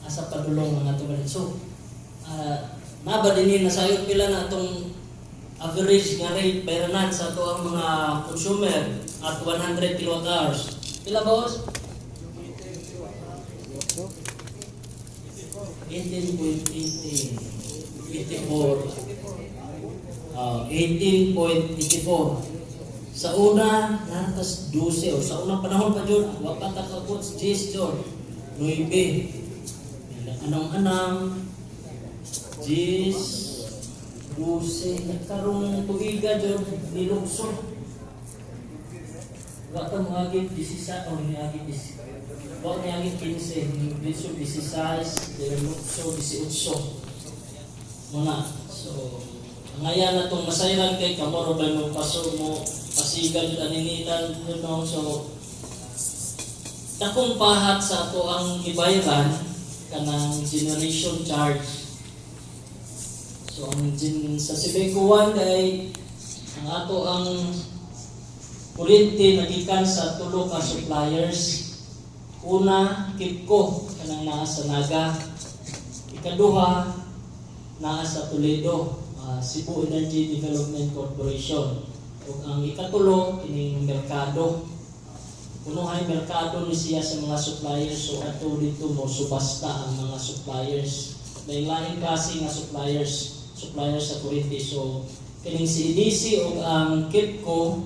Asa padulong ang ato balik. So, naba din nasayod pila na atong average nga rate bayranan sa ato ang mga consumer at 100 kilowatt hours. Pila, boss? 18.18 84, 18.84. Sa una, natas 12 o sa unang panahon pa jud, wa pa ta kaabot sa 10 jud. 9. Anong anang 10, 12 karong tuiga jud nilukso. Wa ta moagit 16 o niagi 10. Wa niagi 15, ni 16, nilukso 18. Muna. So, ngayon na itong masayran kay kamo ro mo paso mo pasigal jud aninitan. So dakong pahat sa ato ang gibayran kanang generation charge. So ang sa Cebeco 1 kay ang ato ang kuryente nagikan sa tulo ka suppliers. Una, KEPCO, kanang naa sa Naga. Ikaduha, naa sa Toledo, Cebu Energy Development Corporation. Ug ang ikatulo kining merkado. Kunuhay merkado ni siya sa mga suppliers, so ato dito mo subasta ang mga suppliers. May laing klase nga suppliers, suppliers sa kuryente. So kining si EDC ug ang KEPCO,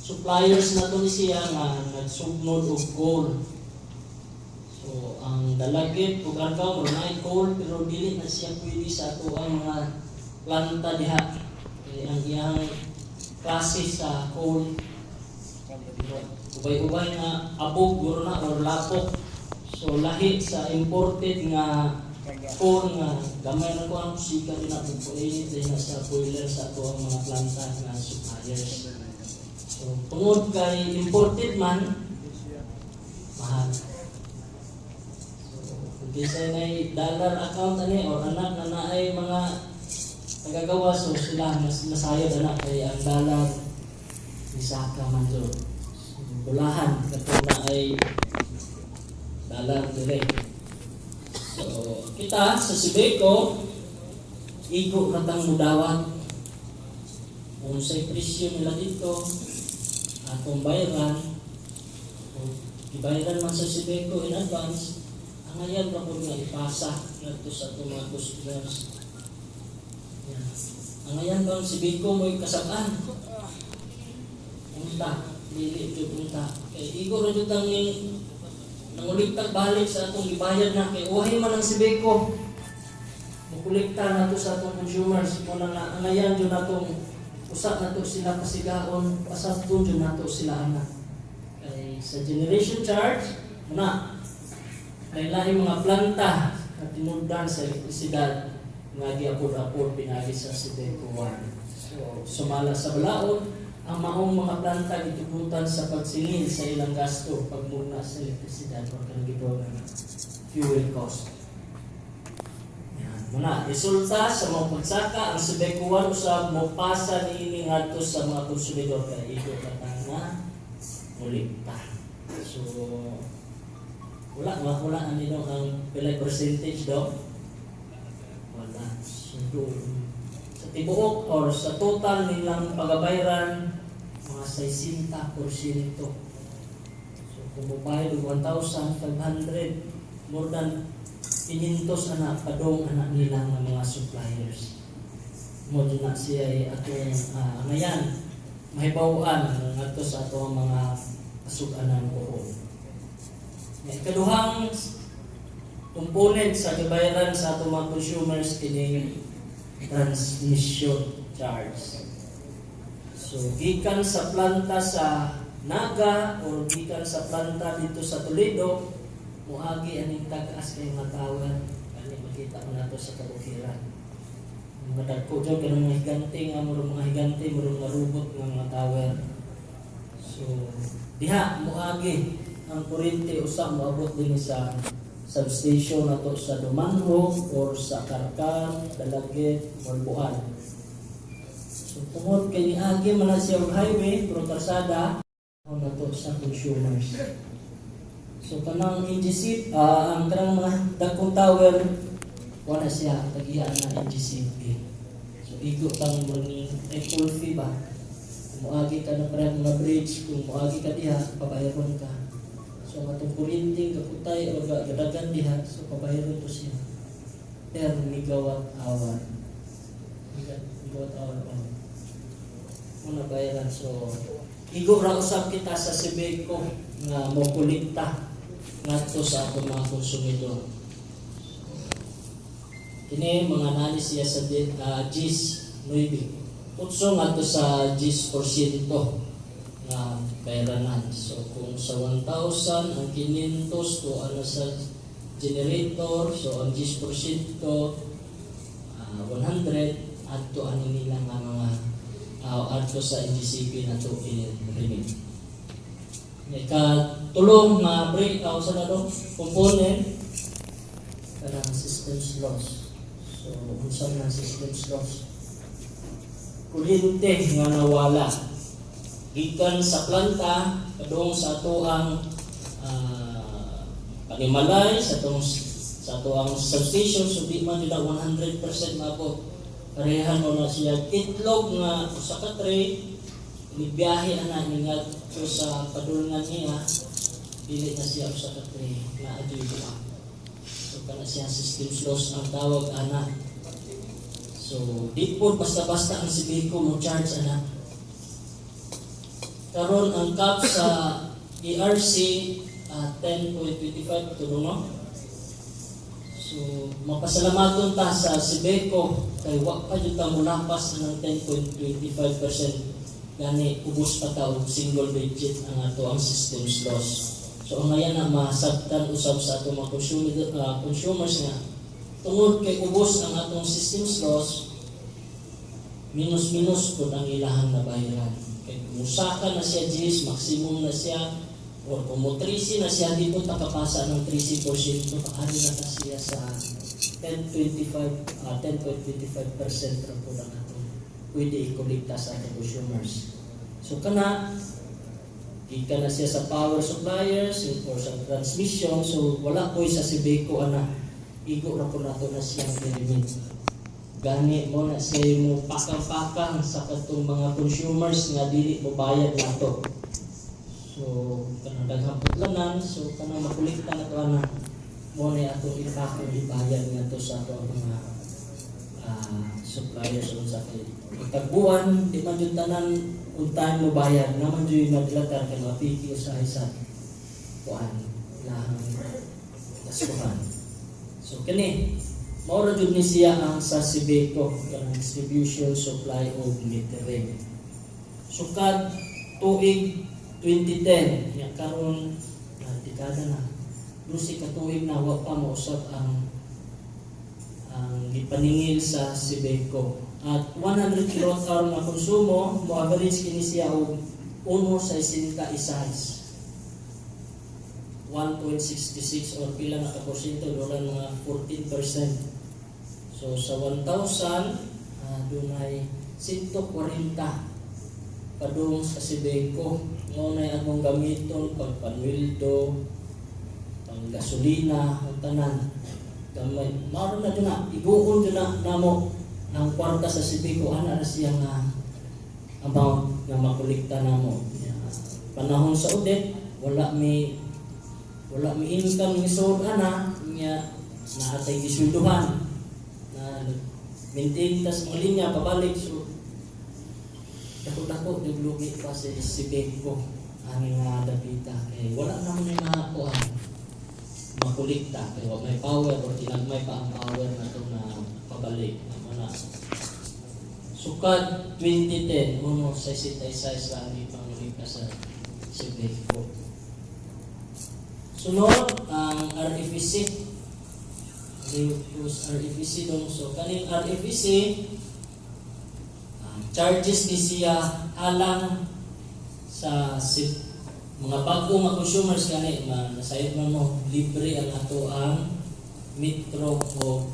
suppliers na to ni siya nga nagsugnod og coal. So ang Dalagit ug Argao mo naay coal pero dili na siya pwede sa ato ang mga planta diha. Kay ang iyang klase sa coal, ubay-ubay nga abog guro na or lapok. So lahi sa imported nga coal nga gamay na ko ang sika din na init din na sa boiler sa ato ang mga planta nga suppliers. So tungod kay imported man, mahal. So kung kinsay nay dollar account ani or anak na naay mga nagagawa, so sila mas masayod ana kay ang dollar misaka man jud. So, bulahan katong naay dollar dire. So kita sa Cebeco, igo na tang mudawat unsay presyo nila dito atong bayaran o ibayaran man sa Cebeco in advance. Ang ngayon ra pud nga ipasa ngadto sa atong mga customers. Yan. Ang ngayon bang Cebeco mo'y kasab-an? Unta, dili jud unta. Kay igo ra jud ang nangulikta balik sa atong gibayad na kay uwahi man ang Cebeco. Mukolekta nato sa atong consumers mo na nga angayan jud natong usa nato sila pasigaon, pasabton jud nato sila ana. Kay sa generation charge, muna lain-laing mga planta na tinugdan sa elektrisidad nga giapod-apod pinagi sa Cebeco 1. So, sumala sa balaod, ang maong mga planta gitugutan sa pagsingil sa ilang gasto pagmuna sa elektrisidad o kanang gitawag nga fuel cost. Yan. Muna, resulta sa mga pagsaka, ang Cebeco 1 usab mo pasa niini ngadto sa mga konsumidor kay igo ka nga mulikta. So, wala, wala ani daw ang pila percentage daw. Wala. So, sa tibuok or sa total nilang pagabayran, mga 60%. So, kung mubayad og 1,500, more than 500 ana padong ana nila nga mga suppliers. Mo na siya ay atong ngayan mahibaw-an ngadto sa atong mga kasug-anan buhok. Ikaduhang component sa gibayaran sa atong mga consumers kining transmission charge. So gikan sa planta sa Naga or gikan sa planta dito sa Toledo, muagi aning tag-as kay mga tower. Kani makita mo nato sa kabukiran. Mga dagko jud kanang mga higante nga murag mga higante, murag mga robot nga mga tower. So diha muagi ang kuryente usa moabot dinhi sa substation nato sa Dumanjug or sa Carcar, Dalaguete, Moalboal. So tungod kay niagi man na siya og highway pero karsada nato sa consumers. So kanang NGC, ang kanang mga dagkong tower, wala siya tagiya na NGCP. So igo tang mo ni ay toll fee ba? Kung moagi ka na parehang mga bridge, kung moagi ka diha, pabayaron ka. So ang atong kuryenteng gaputay o gadagan diha, so pabayaron to siya per megawatt hour. Megawatt hour on. Muna bayaran. So igo ra usab kita sa Cebeco nga mo kolekta ngadto sa atong mga konsumidor. Kini mga nani siya sa GIS 9. Utso ngadto sa GIS porsyento nga bayaranan. So kung sa 1,000 ang 500 to ano sa generator, so ang 10 porsyento 100 adto ani nila nga mga adto sa NGCP na to i-remit. Ikatulong nga break sa na component, kanang systems loss. So unsa man ang systems loss? Kuryente nga nawala gikan sa planta padung sa atoang panimalay, sa atoang substation. So di man nila 100% maabot. Parehan mo na siya itlog nga usa ka tray nibiyahe ana ni ngadto sa padulngan niya, dili na siya usa ka tray na adtoy duha. So kana siya systems loss ang tawag ana. So di po basta-basta ang Cebeco mo charge ana. Karon ang cap sa ERC 10.25 to, no? So mapasalamaton ta sa Cebeco kay wa pa jud ta mulapas ng 10.25%, gani ubos pa ta og single digit ang ato ang systems loss. So ang ngayon na masabtan usab sa atong mga consumers nga tungod kay ubos ang atong systems loss, minus-minus pud ang ilahang nabayaran. Kay kung musaka na siya Gs, maximum na siya, or kung mo 13 na siya, di po takapasa ng 13%, ari na ta siya sa 10.25, 10.25% ra po ang atong pwede i-kolekta sa atong consumers. So kana, gikan na siya sa power suppliers or sa transmission, so wala po sa Cebeco ana, igo ra po nato na siyang i-remit. Gani mo na siya mo pakang-pakang sa katong mga consumers nga dili mo bayad nato. So kanang daghang putlanan, so kanang makolekta na to ana, mo na atong ipakong ibayad ngadto sa ato ang mga suppliers o sa kay pagbuwan di man jud tanan on time mo bayad naman jud madilatar kay mapiki usahay sa kuan lahang gaskuhan. So kini mao ra jud ni siya ang sa Cebeco, kanang distribution, supply og metering. Sukad tuig 2010 nya karon na dekada na, 12 ka tuig na, wa pa mausab ang gipaningil sa Cebeco. At 100 kilowatt hour nga konsumo, mo average kini siya og 1.66, 1.66 or pila na ka porsyento, doon mga 14%. So sa 1,000, dunay 140 padung sa Cebeco. Mao na among gamiton pag panweldo, pang gasolina, ang tanan. Gamay, mao na dyan na, iguon dyan na namo ang kwarta sa Cebeco, ana na siya nga amount nga makolekta namo. Ya, panahon sa audit, wala mi income ni sold ana nya naatay gisweldohan na maintain tas mga linya pabalik. So dako-dako jud lugi pa sa Cebeco ani nga dapita kay wala naman may makuan makolekta kay wa may power or tinagmay pa ang power na to na pabalik na na. Sukad 2010, 1.66 lang ang pangolekta sa Cebeco. Sunod ang RFC. Plus RFC dong. So kaning RFC, charges ni siya alang sa mga bago nga consumers. Kani ma nasayod man mo libre ang ato ang metro o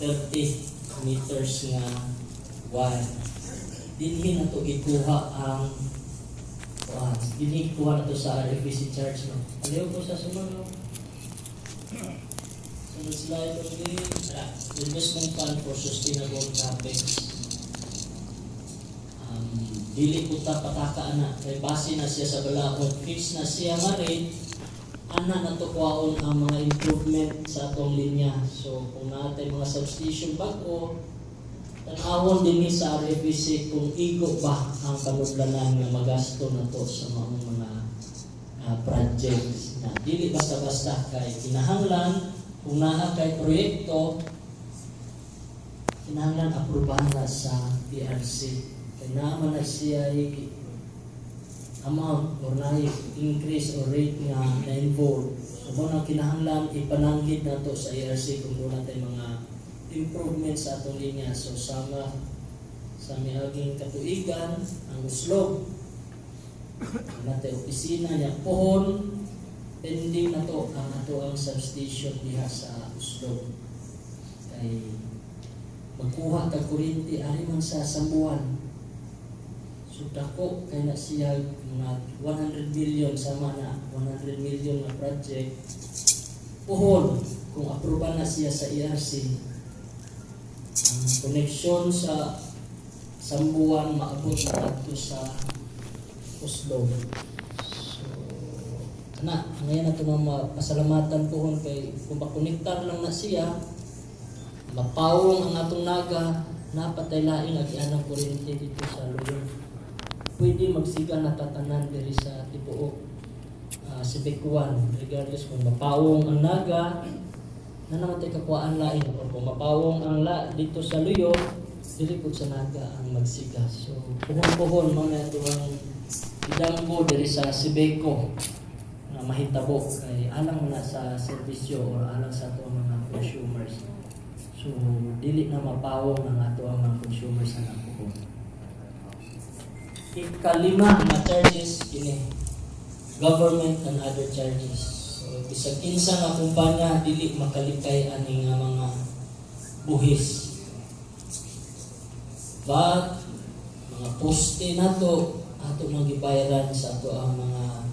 30 meters nga wire. Dinhi na to gikuha ang Kuan, ginikuha na to sa RFC charge, no. Aliw ko sa sunod, no. Sunod slide only. Investment Fund for Sustainable Capex. Dili ko ta pataka ana kay base na siya sa balaod, fix na siya nga rate ana na to kuhaon ang mga improvement sa atong linya. So kung naa tay mga substation bag-o, tan-awon dinhi sa RFC kung igo ba ang panudlanan nga magasto na to sa mga projects na dili basta-basta, kay kinahanglan kung naa kay proyekto, kinahanglan aprubahan na sa PRC kay naa man na siya amount or na increase or rate nga na-involve. So mao na kinahanglan ipananggid nato sa ERC kung doon natin mga improvement sa atong linya. So sama sa miaging katuigan, ang Oslob, natin opisina niya pohon, pending na to ang ato ang substation diha sa Oslob. Kay magkuha tag kuryente ari man sa Sambuan. So dako kay na siya, mga 100 million, sama na 100 million nga project. Pohon kung aproba na siya sa ERC, ang connection sa Sambuan maabot na adto sa Oslob. So ana, ngayon na ito mapasalamatan pohon kay kung makonektar lang na siya, mapawong ang atong Naga, napatay laing agian ng kuryente dito sa Luyo. Pwede magsiga na tatanan diri sa tibuok Sibekuan, regardless kung mapawong ang Naga na naman tayo kakuhaan lain or kung mapawong ang la dito sa Luyo, dili pud sa Naga ang magsiga. So puhon-puhon mo na ito ang idanggo diri sa Sibeco nga mahitabo kay alang mo na sa serbisyo or alang sa ato ang mga consumers. So dili na mapawong ang ato ang mga consumers sa napuhon. Ikalima nga charges kini, government and other charges. So bisag kinsa nga kumpanya, dili makalikay ani nga mga buhis. VAT, mga poste nato, ato mga gibayaran sa ato ang mga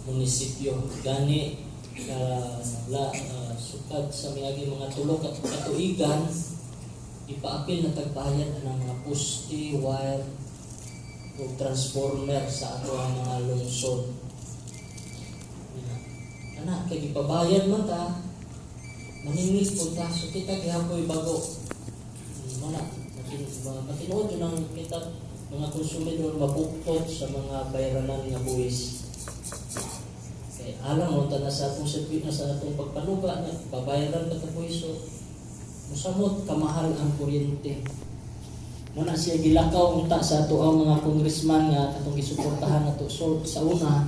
munisipyo. Gani la sukad sa miagi mga 3 ka katuigan, ipaapil na tagbayad ang mga poste, wire o transformer sa ato ang mga lungsod. Ana, kay gipabayad man ta, maningil po ta, so kita gihapoy bago. Mana, matinuod yun ang kita mga konsumidor mabuktot sa mga bayranan nga buwis. Kay alam mo ta na sa atong serbi na sa atong pagpanuga na babayaran pa ta buwis, so musamot kamahal ang kuryente. Muna siya gilakaw unta sa ato ang mga congressman nga atong gisuportahan nato. So sa una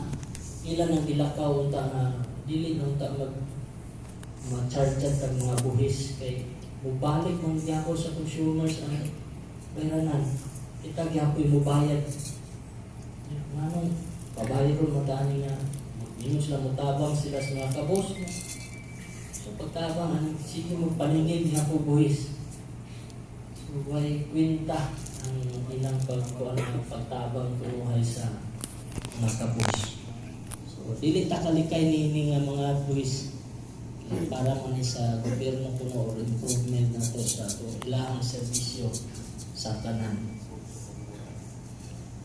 ila nang gilakaw unta nga dili na unta mag ma-charge tag mga buhis kay mubalik man gyapon sa consumers ang bayranan. Kita gyapoy mubayad. Nganong babayad ron matani nga ingon sila mutabang sila sa mga kabos. So pagtabang ano, sige mo paningil gyapon buhis. So way kwenta ang ilang pagkuan ng pagtabang kunuhay sa mga kabos. So dili ta kalikay niini nga mga buhis para man ni sa gobyerno kuno or improvement nato sa ato ilahang serbisyo sa tanan.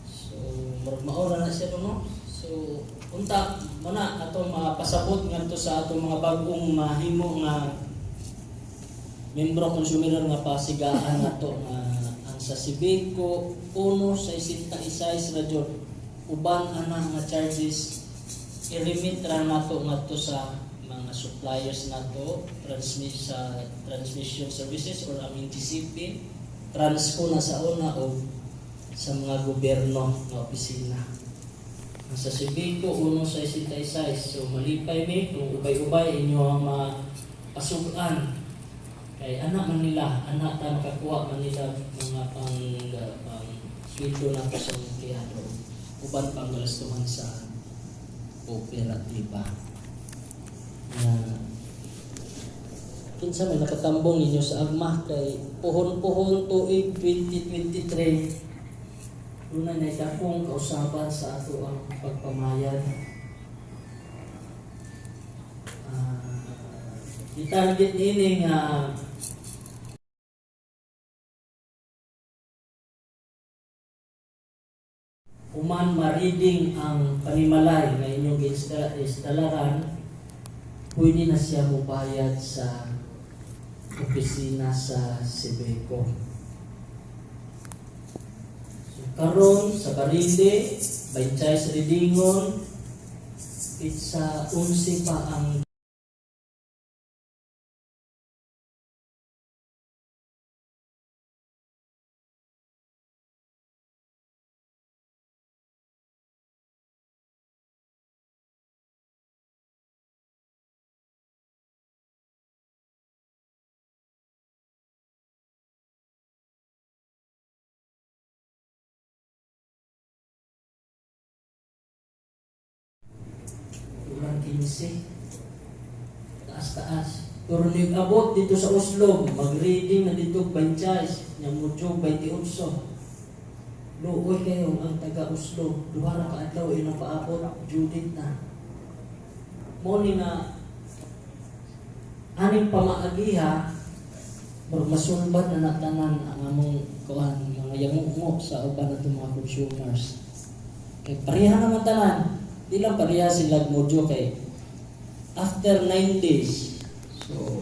So murag mao ra na siya, no. So unta mo na atong mapasabot ngadto sa atong mga bag-ong mahimo nga membro konsumidor nga pasigaan nato nga ang sa Sibeco 1.66 ra jud. Uban ana nga charges, i-remit ra nato ngadto sa mga suppliers nato, transmit sa transmission services or ang NGCP, Transco na sa una, o sa mga gobyerno nga opisina. Ang sa Sibeco 1.66. So malipay mi kung ubay-ubay inyo ang mga pasukan kay anak man nila, anak ta makakuha man nila mga pang sweldo nato sa mga empleyado, uban pang galastuhan sa kooperatiba. Na kinsa may nakatambong ninyo sa agma, kay puhon-puhon tuig 2023. Doon na dakong kausaban sa ato ang pagpamayad. I-target ini nga human ma-reading ang panimalay nga inyong instalaran, pwede na siya mubayad sa opisina sa Cebeco. So, karon sa Barili, 26 sa readingon, it's 11 pa ang kulang 15. Taas-taas. Pero nag-abot dito sa Oslo, mag-reading na dito 26, nya mucho 28. Luoy kayo ang taga Oslo, duha ra ka adlaw ilang paabot, due date na. Mo ni nga aning pamaagiha murag masulbad na natanan ang among kuan mga yamumo sa uban nato mga consumers. Kay pareha naman tanan, di lang pareha sila modyo kay after 9 days. So,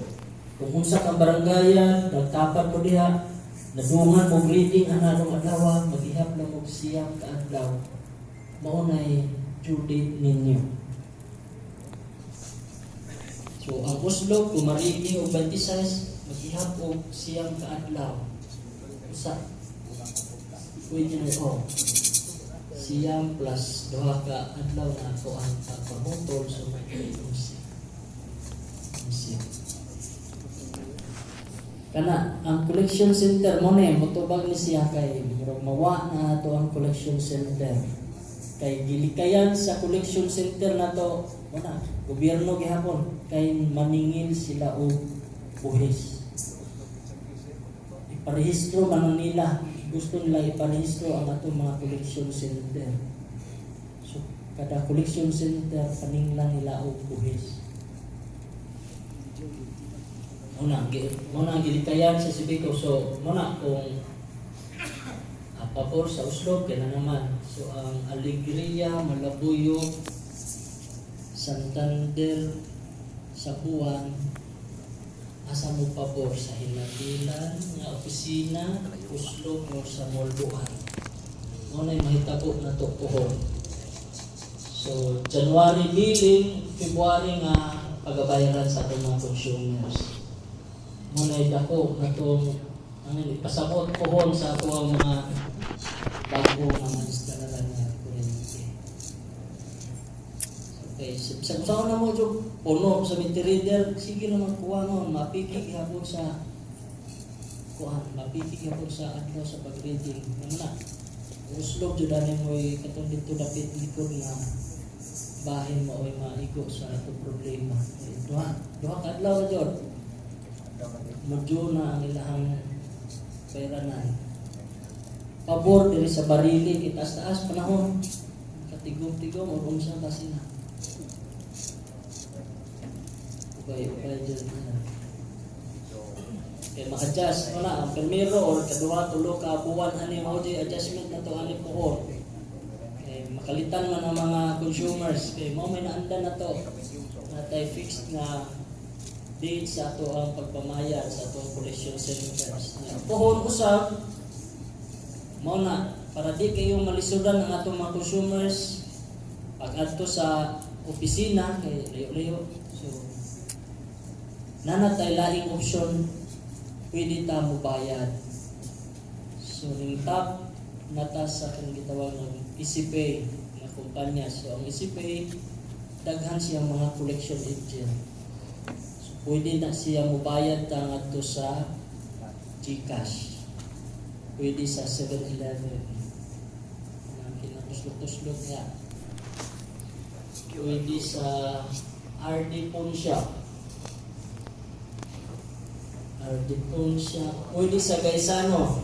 kung unsa ka barangayan, nagtapad mo diha, nadungan mo reading ana atong adlaw, maghihap lang og 9 ka adlaw. Mao nay due date ninyo. So, ang Oslo, kung marigi og 26, maghihap og 9 ka adlaw. Usa. Pwede na oh. 9 plus 2 ka adlaw na ako ang pagpamutol, so may 11. Kana ang collection center mo ni motubag ni siya kay murag mawa na ato ang collection center. Kay gilikayan sa collection center nato, wala gobyerno gihapon kay maningil sila og buhis. Iparehistro man nila, gusto nila iparehistro ang atong mga collection center. So kada collection center paninglan nila og buhis. Muna ang gilikayan sa Cebeco. So muna kung pabor sa Oslo kaya na naman. So ang Alegria, Malabuyo, Santander, Sabuan, asa mo pabor sa Hinatilan nga opisina, Oslo o sa Moldoan. Mao na mahitabo na to pohon. So January billing, February nga pagabayaran sa atong mga consumers. Mao na dako na tong ang ipasabot pohon sa ato ang mga bago nga mga instalaran nga kuryente. Okay, sa sa na mo jud puno sa meter reader, sige naman kuha noon, mapiki gihapon sa kuan, mapiki gihapon sa adlaw sa pag-reading. Ano na? Uslob jud ani mo'y katong dito dapit likod nga bahin mo oy maigo sa ato problema. Eh, duha ka adlaw na jud. Modyo na ang ilahang peranan. Pabor diri sa Barili, itaas-taas panahon. Katigom-tigom or unsa ba sila. Ubay-ubay dyan na. Kaya ma-adjust mo na ang primero or kaduha, tulo ka buwan ani mao di adjustment na to ani puhon. Kay makalitan man ang mga consumers kay mao may naandan na to. Natay fixed nga date sa ato ang pagpamayad sa atong collection centers. Puhon usab mao na para di kayo malisudan ang atong mga consumers pag adto sa opisina kay layo-layo. So nanatay laing option, pwede ta mobayad. So ning top nata sa kanang gitawag ng ECPay nga kumpanya. So ang ECPay daghan siya mga collection agent. So pwede na siya mobayad ta ngadto sa GCash. Pwede sa 7-Eleven. Ang kinatuslok-tuslok niya. Pwede sa RD Pawn Shop. RD Pawn Shop. Pwede sa Gaisano.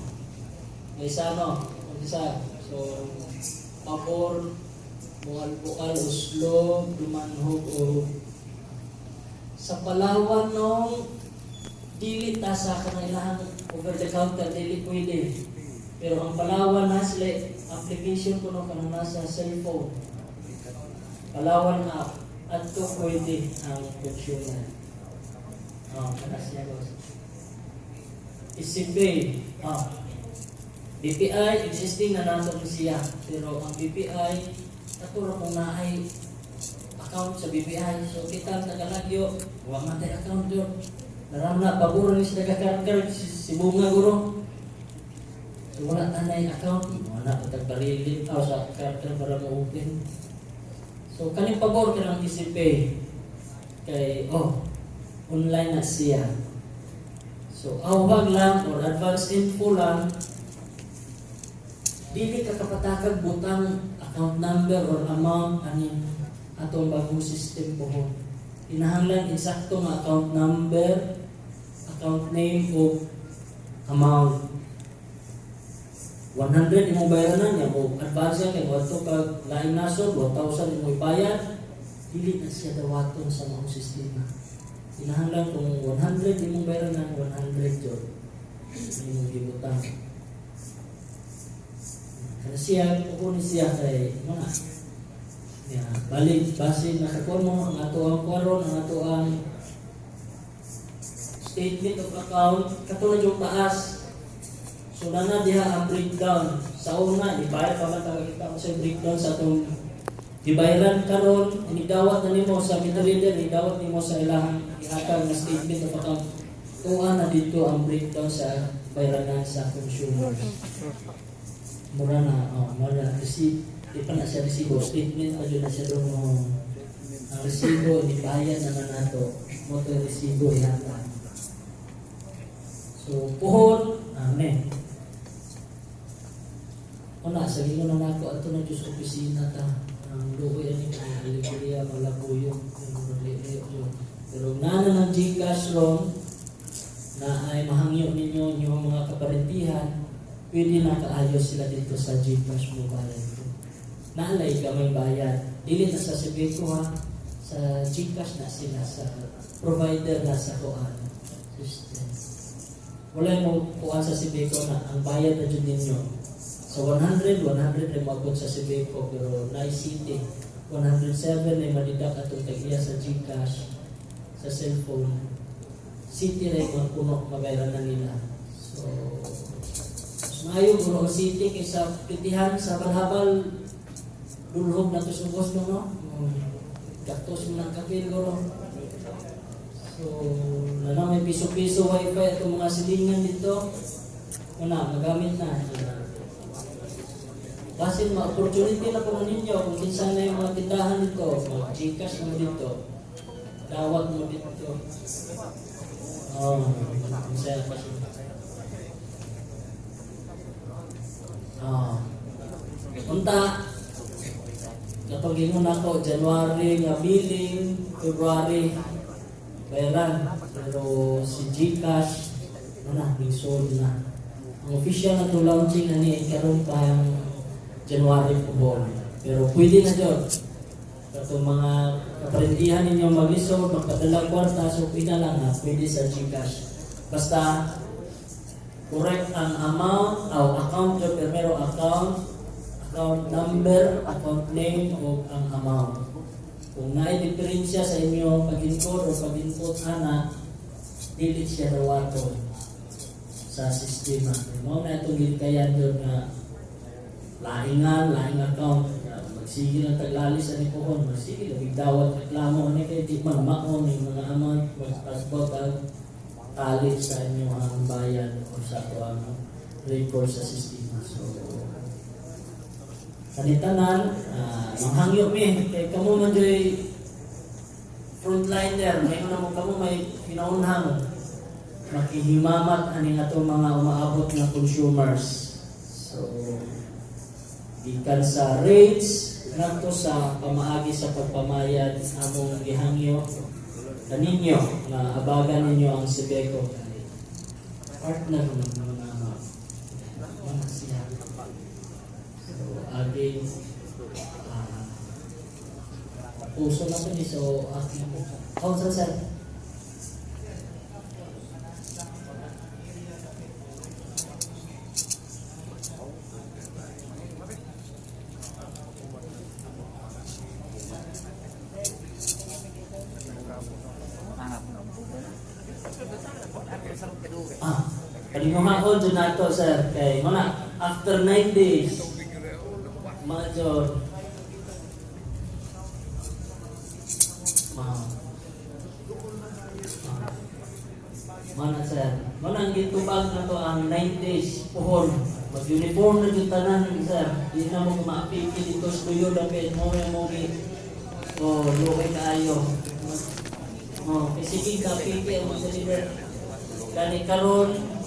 Gaisano. Pwede sa So, Pabor, Bual-Bual, Oslob, Dumanjug o sa Palawan nung dili ta sa kanang ilahang over the counter, dili pwede. Pero ang Palawan na sila application kuno kanang nasa cellphone. Palawan app, adto pwede ang consumer. Oh, kana siya, boss. ECPay. Oh. BPI, existing na nato ni siya. Pero ang BPI, ato ra kung naay account sa BPI. So kita tagalagyo, wa man tay account yun. Naram na, pabor ni sila kakarkar, si Bunga guro. So wala tanay account, wala pa tagbarilin, oh, sa karkar para mo-open. So kaning pabor kanang ECPay. Kay, oh, online na siya. So awag lang or advance info lang, dili ka kapatakag butang account number or amount aning atong bagong system pohon. Kinahanglan insakto nga account number, account name o amount. 100 imong bayranan niya mo advance yan kay moadto kag laing nasod, 1,000 imong ibayad, dili na siya dawaton sa maong sistema. Kinahanglan kung 100 imong bayranan, 100 jud imong gibutang. Kana siya, kukunin siya kay mga ya, balik basin nakakuha mo ang ato ang kuwaron, ang ato ang statement of account katulad yung taas. So nana diha ang breakdown. Sa una, ibayad pa man tawag kita sa breakdown sa atong gibayaran karon, inigdawat na nimo sa meter reader, inigdawat nimo sa ilahang ihatag na statement of account. Tuwa na dito ang breakdown sa bayranan sa consumer. Mura na, oh, mura receipt, di pa na siya resibo, statement pa jud na siya doon mo. Ang resibo, ni bayad naman nato, mo to resibo ihatag. So, puhon, amen. Una, sa gingon na nako ato na Diyos opisina ta. Ang luoy ani kay alegria malabuyok yun. Pero nana ng GCash ron na ay mahangyo ninyo inyong mga kaparentihan, pwede na kaayos sila dito sa GCash mobile. Naalay gamay bayad. Dili na sa Cebeco ha, sa GCash na sila, sa provider na sa kuan system. Wala mo kuan sa Cebeco na ang bayad na jud ninyo. Sa 100, 100 ay maabot sa Cebeco, pero na City 107 ay madidak atong tag-iya sa GCash sa cellphone. City rin ang puno mabayaran na nila. So, mas maayo guro ang city kaysa pitihan sa balhabal, dulhog na to sugos no no. Gatos mo ng kapil guro. So, nana may piso-piso wifi atong mga silingan dito. Una, magamit na. Basin ma-opportunity na po ninyo kung kinsa na yung mga tindahan dito, mga GCash mo dito, dawat mo dito. Oh, masaya pa siya. Oh. Unta, kapag ingon ako, January nga billing, February, bayaran. Pero si GCash, ano na, sold na. Ang official na to launching ani karon pa ang January po. Pero pwede na jud. Katong mga kaparintihan ninyo maglisod, magpadala kwarta, so pwede lang ha, pwede sa GCash. Basta correct ang amount, o account jud primero, account, account number, account name, o ang amount. Kung naay diferensya sa inyo pag-encode o pag-input ana, dili siya dawaton sa sistema. Mao na itong gilikayan doon nga laingan, laing account. Magsige lang taglalis ani pohon, magsige lang dawat reklamo ani kay di man maon yung mga amount, magpasbot ang tali sa inyo ang bayan o sa ato ang record sa sistema. So, kanitanan, manghangyo mi, kay kamo man joy frontliner, may na mo kamo may pinaunhang makihimamat ani atong mga umaabot nga consumers. So, gikan sa rates ngadto sa pamaagi sa pagpamayad, among gihangyo kaninyo nga abagan ninyo ang Cebeco kay partner man mga mga siya. So again, uso na to ni, so aking oh, sir, sir. Palinguhaon jud nato, sir, kay mo na after 9 days major ma mana, sir, mo na ang gitubag na to ang 9 days puhon, mag-uniform na jud tanan, sir. Di na mo maapiki dito sa tuyo dapit mo mo gi oh, lukay kaayo. Oh, kay sige ka piki ang mag-deliver gani karon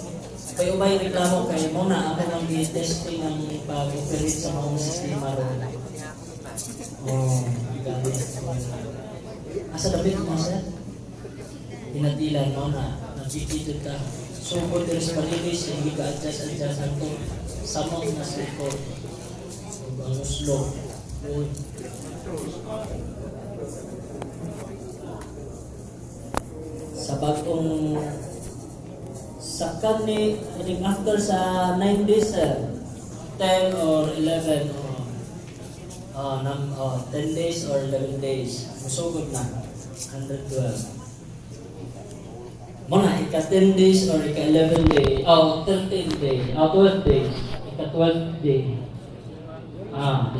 ubay-ubay reklamo kay mo na ako nang gi-testing ang pag-operate sa maong sistema ron. Oh, gani. Asa dapit mo, sir? Ginatilan mo na nagpipitod ka. Sugod diri sa palilis, hindi ka adjust adjust ato samok na sa likod. Ug ang uslo. Uy. Sa bagong sa kani, I think after sa 9 days, sir, 10 or 11 or oh, oh, 10 days or 11 days, musugod na 112 mo na. Ika 10 days or ika 11 day, oh, 13 day, oh, 12 days, ika 12 day,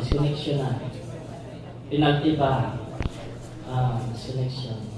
disconnection na, penalty ba, disconnection.